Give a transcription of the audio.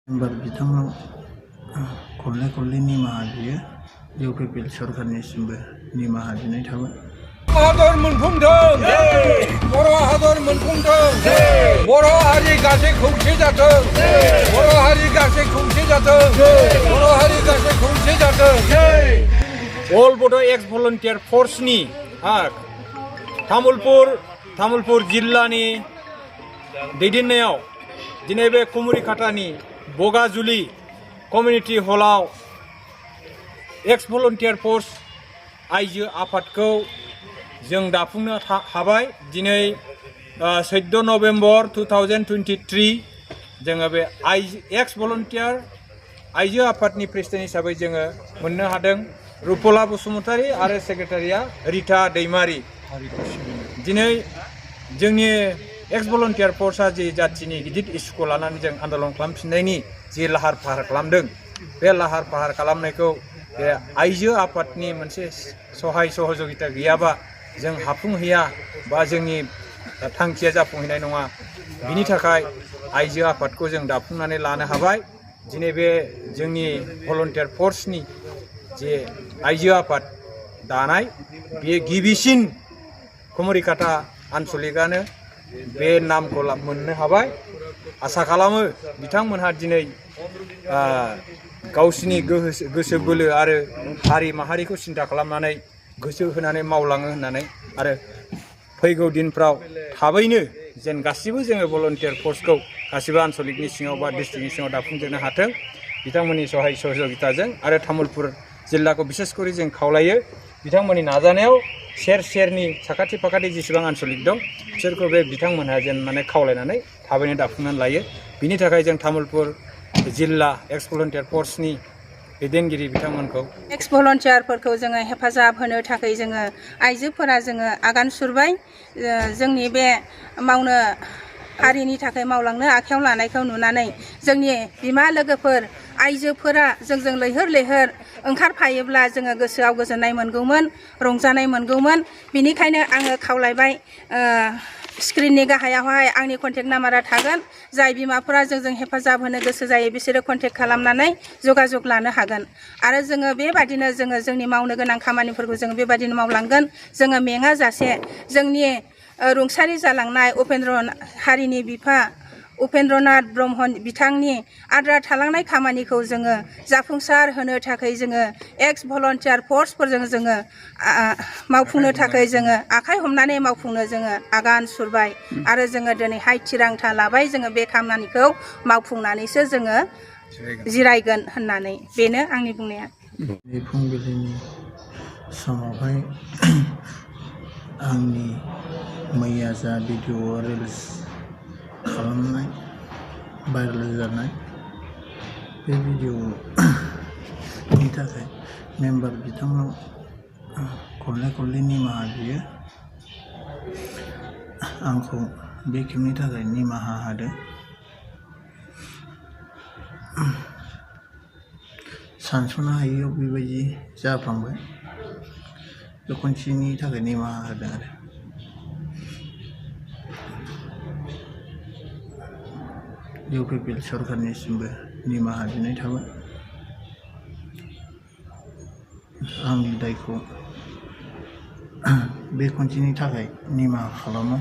Member बिथांनाव खनले निमाहा बियो इउपिपिएल सरकारनिसिमबो निमाहा बिनाय थाबाय। हादर मोनफुंथों बर' हादर मोनफुंथों बर' हारि गासै खौसे जाथों बर' हारि गासै खौसे जाथों बर' हारि गासै खौसे जाथों। अल बड' एक्स भलन्टियार फर्सनि तामुलपुर जिल्लानि दैदेननायाव दिनै बे कुमरिकाटानि बगाजुलि कमिउनिटि हलाव एक्स भलन्टियार फर्स आइजो आफादखौ जों दाफुंनो हाबाय। दिनै 14 नभेम्बर 2023 जोङो बे एक्स भलन्टियार आइजो आफादनि प्रेसिडेन्ट हिसाबै जोङो मोननो हादों रुपला बसुमतारी आरो सेक्रेटारिया रिता दैमारी। दिनै जोंनि एक्स भलन्टियार फर्सआ जि जाथिनि गिदिर इस्युखौ लानानै जों आन्दलन खालामफिननायनि जि लाहार फाहार खालामदों, बे लाहार फाहार खालामनायखौ बे आइजो आफादनि मोनसे सहाय सहযোगिता गैयाबा जों हाफुंहैया बा जोंनि थांखिया जाफुंहैनाय नङा। बिनि थाखाय आइजो आफादखौ जों दाफुंनानै लानो हाबाय। दिनै बे जोंनि भलन्टियार फर्सनि जे आइजो आफाद दानाय बेयो गिबिसिन कुमरिकाटा आन्चलिकआनो बे नामखौ मोननो हाबाय। आसा खालामो बिथांमोनहा दिनै गावसिनि गोसो बोलो आरो हारि माहारिखौ सिन्था खालामनानै गोसो होनानै मावलाङो होननानै आरो फैगौ दिनफ्राव थाबैनो जेन गासिबो जोङो भलन्टियार फर्सखौ गासिबो आन्चलिकनि सिङाव बा डिस्ट्रिक्टनि सिङाव दाफुंजोबनो हाथों बिथांमोननि सहाय सहযোगिताजों। आरो तामुलपुर जिल्लाखौ बिसेस करि जों खावलायो बिथांमोननि नाजानायाव सेरनि साखाथि फाखाथि जेसेबां आन्चलिक दं बिसोरखौ बे बिथांमोनहा जेन माने खावलायनानै थाबैनो दाफुंनानै लायो। बिनि थाखाय जों तामुलपुर जिल्ला एक्स भलन्टियार फर्सनि दैदेनगिरि बिथांमोनखौ एक्स भलन्टियारफोरखौ जोङो हेफाजाब होनो थाखाय जोङो आइजोफोरा जोङो आगान सुरबाय। जोंनि बे मावनो हारिनि थाखाय मावलांनो आखायाव लानायखौ नुनानै जोंनि बिमा लोगोफोर आइजोफोरा जोंजों लैहोर ओंखारफायोब्ला जोङो गोसोआव गोजोननाय मोनगौमोन, रंजानाय मोनगौमोन। बिनिखायनो आङो खावलायबाय स्क्रिननि गाहायावहाय आंनि कन्टेक्ट नाम्बारा थागोन। जाय बिमाफोरा जोंजों हेफाजाब होनो गोसो जायो बिसोरो कन्टेक्ट खालामनानै जगाजग लानो हागोन। आरो जोङो बेबादिनो जोंनि मावनो गोनां खामानिफोरखौ जोङो बेबादिनो मावलांगोन। जोङो मेङा जासे जोंनि रुंसारि जालांनाय उपेन्द्र हारिनि बिफा उपेन्द्रनाथ ब्रह्म बिथांनि आद्रा थालांनाय खामानिखौ जोङो जाफुंसार होनो थाखाय जोङो एक्स भलन्टियार फर्सफोरजों जोङो मावफुंनो थाखाय जोङो आखाइ हमनानै मावफुंनो जोङो आगान सुरबाय। आरो जोङो दिनैहाय थिरांथा लाबाय जोङो बे खामानिखौ मावफुंनानैसो जोङो जिरायगोन होननानै। बेनो आंनि बुंनाया। बे फुंबिलिनि समावहाय आंनि मैया जा भिडिअ रिल्स खालामनाय भाइरेल जानाय बे भिडिअनि थाखाय मेम्बार बिथांनाव खनले निमाहा बियो आंखौ बे खेबनि थाखाय निमाहा होदों। सानस'नो हायैयाव बेबायदि जाफ्लांबाय। बे खनसेनि थाखाय निमाहा होदों आरो इउपिपिएल सरकारनिसिमबो निमाहा बिनाय थाबाय। आंनि दायखौ बे खनसेनि थाखाय निमाहा खालामो।